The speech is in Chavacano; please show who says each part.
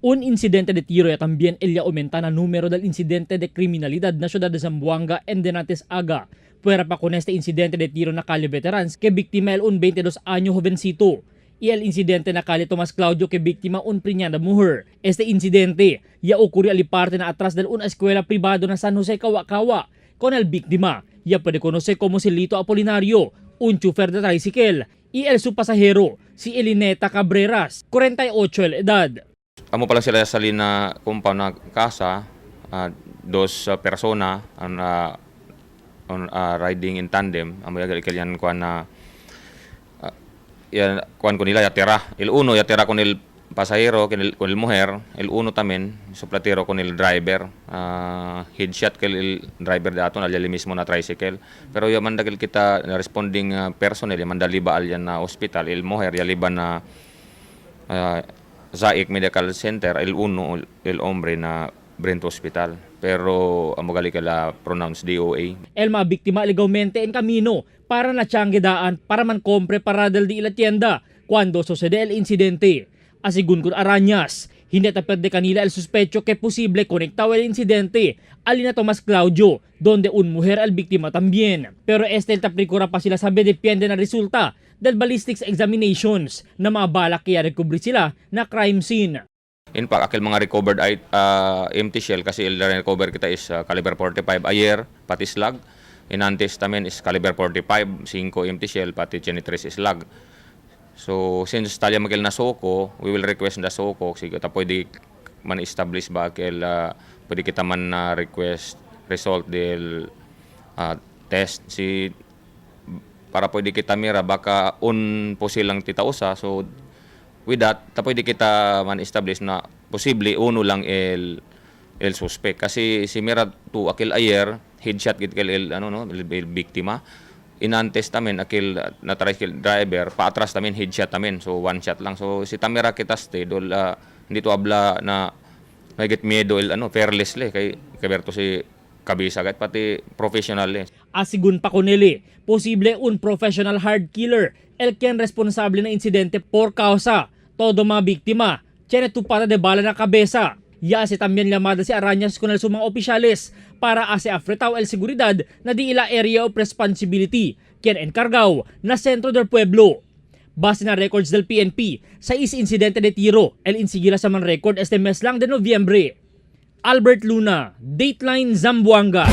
Speaker 1: Un incidente de tiro ya también el ya aumenta na número del incidente de criminalidad na ciudad de Zamboanga en denantes aga. Puera pa con este incidente de tiro na calle Veterans que víctima el un 22 año jovencito y el incidente na calle Tomás Claudio que víctima un preñada mujer. Este incidente ya ocurrió al parte na atrás de una escuela privado na San José Kawa-Kawa con el víctima ya puede conocer como si Lito Apolinario, un chofer de tricycle, y el su pasajero, si Elineta Cabreras, 48 el edad.
Speaker 2: Amo pala sila sa na compound na casa, dos persona on riding in tandem. Amo ya gali kuan na yan kuan ko nila ya tera. El uno ya tera con el pasajero, con el mujer, el uno también soplatero con el driver. Headshot kay el driver dato na mismo na tricycle. Pero ya manda kita na responding personnel ya manda liba alyan na hospital, el mujer ya liba na Zaik Medical Center, el uno, el hombre na Brent Hospital. Pero amo gali kala pronounce DOA.
Speaker 1: El mga biktima legalmente en camino para na daan para man compre para del di ila tienda cuando sucede el incidente. Asigun con Arañas, hindi ta perde kanila el suspecho que posible conectado el incidente alina Tomás Claudio, donde un mujer al víctima también. Pero este el taprikura pa sila sabi depende na resulta del ballistics examinations na mga balak kaya recovery sila na crime scene.
Speaker 2: In fact, akil mga recovered ay, empty shell kasi il recover kita is caliber 45 ayer, pati slug. Inantes tamen is caliber 45, 5 empty shell, pati 3 slug. So, since talya magil na SOCO, we will request na SOCO. Sige, ta pwede man establish ba akil, pwede kita man na request result del test si para pwede kita mira baka un po silang titausa. So with that, ta pwede kita man establish na posible uno lang el suspect kasi si mira tu akil ayer headshot gid kay el ano no el biktima. Inantes tamen akil na tricycle driver paatras tamen headshot tamen, so one shot lang. So si tamira kita stay dol, hindi to abla na may get miedo el ano fearless le kay kaberto si kabisa kahit pati professional eh.
Speaker 1: Asigun pa Coneli, posible un professional hard killer el quien responsable na insidente por causa todo mga biktima tiene tupada de bala na cabeza. Ya hace también llamada si Arañas con el sumang opisyales para hace afretao el seguridad na di ila area of responsibility, quien encargao na centro del pueblo. Base na records del PNP, sa is insidente de tiro, el insigila sa man record este mes lang de Nobyembre. Albert Luna, Dateline Zamboanga.